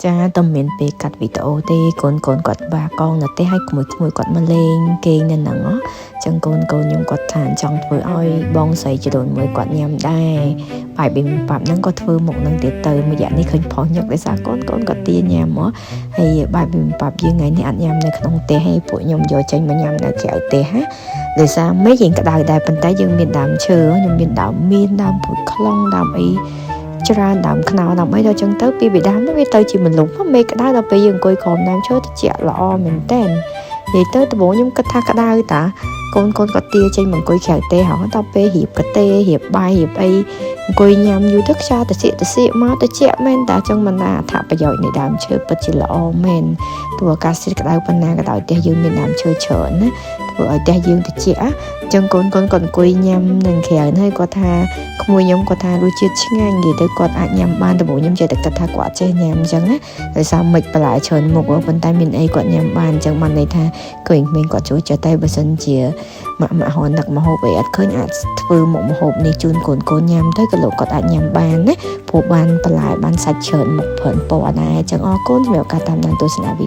ចាតែមានពេលកាត់វីដេអូទេកូនកូនគាត់បាកងនៅផ្ទះឲ្យក្មួយក្មួយគាត់មកលេងគេងនៅហ្នឹងហ៎ចឹងកូនកូនខ្ញុំគាត់ថាចង់ធ្វើឲ្យបងស្រីចដូនមួយគាត់ញ៉ាំដែរបាយប៊ីប៉ាប់ហ្នឹងក៏ធ្វើមុខហ្នឹងទៀតទៅមួយរយៈនេះឃើញផុសញឹកដោយសារកូនកូនគាត់ទាញ៉ាំហ៎ហើយបាយប៊ីប៉ាប់យើងថ្ងៃនេះអត់ញ៉ាំនៅក្នុងផ្ទះទេពួកខ្ញុំយកចេញមកញ៉ាំនៅក្រៅផ្ទះណាដោយសារមេឃរៀងក្តៅដែរប៉ុន្តែយើងមានដើមឈើខ្ញុំមានដើមមានដើមពុយខ្លងដើមអី ច្រើនដើមខ្នុរដើមអីដល់ចឹងទៅពីបិដើមនោះវាទៅជាមលុបមេឃក្តៅដល់ពេលយើងអង្គុយក្រោមដើមឈើត្រជាក់ល្អមែនតើនិយាយទៅដំបូងខ្ញុំគិតថាក្តៅតាកូនកូនក៏ទាចេញមកអង្គុយក្រៅទេហ៎ដល់ពេលរៀបកាទេរៀបបាយរៀបអីអង្គុយញ៉ាំយូរទៅខ្យល់ត្រសៀកត្រសៀកមកត្រជាក់មែនតាចឹងមិនណាអត្ថប្រយោជន៍នៃដើមឈើពិតជាល្អមែនទោះអាកាសធាតុក្តៅប៉ុណ្ណាក៏ដោយផ្ទះយើងមានដើមឈើច្រើនណាធ្វើឲ្យផ្ទះយើងត្រជាក់ចឹងកូនកូនគាត់អង្គុយញ៉ាំនឹងក្រៅហើយគាត់ថា ក្មួយខ្ញុំគាត់ថារសជាតិឆ្ងាញ់និយាយទៅគាត់អាចញ៉ាំបានដំបូងខ្ញុំចេះតែគិតថាគាត់អត់ចេះញ៉ាំអញ្ចឹងណាដោយសារមិចបន្លែច្រើនមុខប៉ុន្តែមានអីគាត់ញ៉ាំបានអញ្ចឹងបានន័យថាក្មេងៗគាត់ចូលចិត្តតែបើសិនជាម៉ាក់ម៉ាក់ហននឹកម្ហូបអីអត់ឃើញអាចធ្វើមុខម្ហូបនេះជូនកូនកូនញ៉ាំទៅក៏លោកគាត់អាចញ៉ាំបានណាព្រោះបានបន្លែបានសាច់ច្រើនមុខច្រើនពណ៌ដែរអញ្ចឹងអរគុណសម្រាប់ការតាមដានទស្សនាវីដេ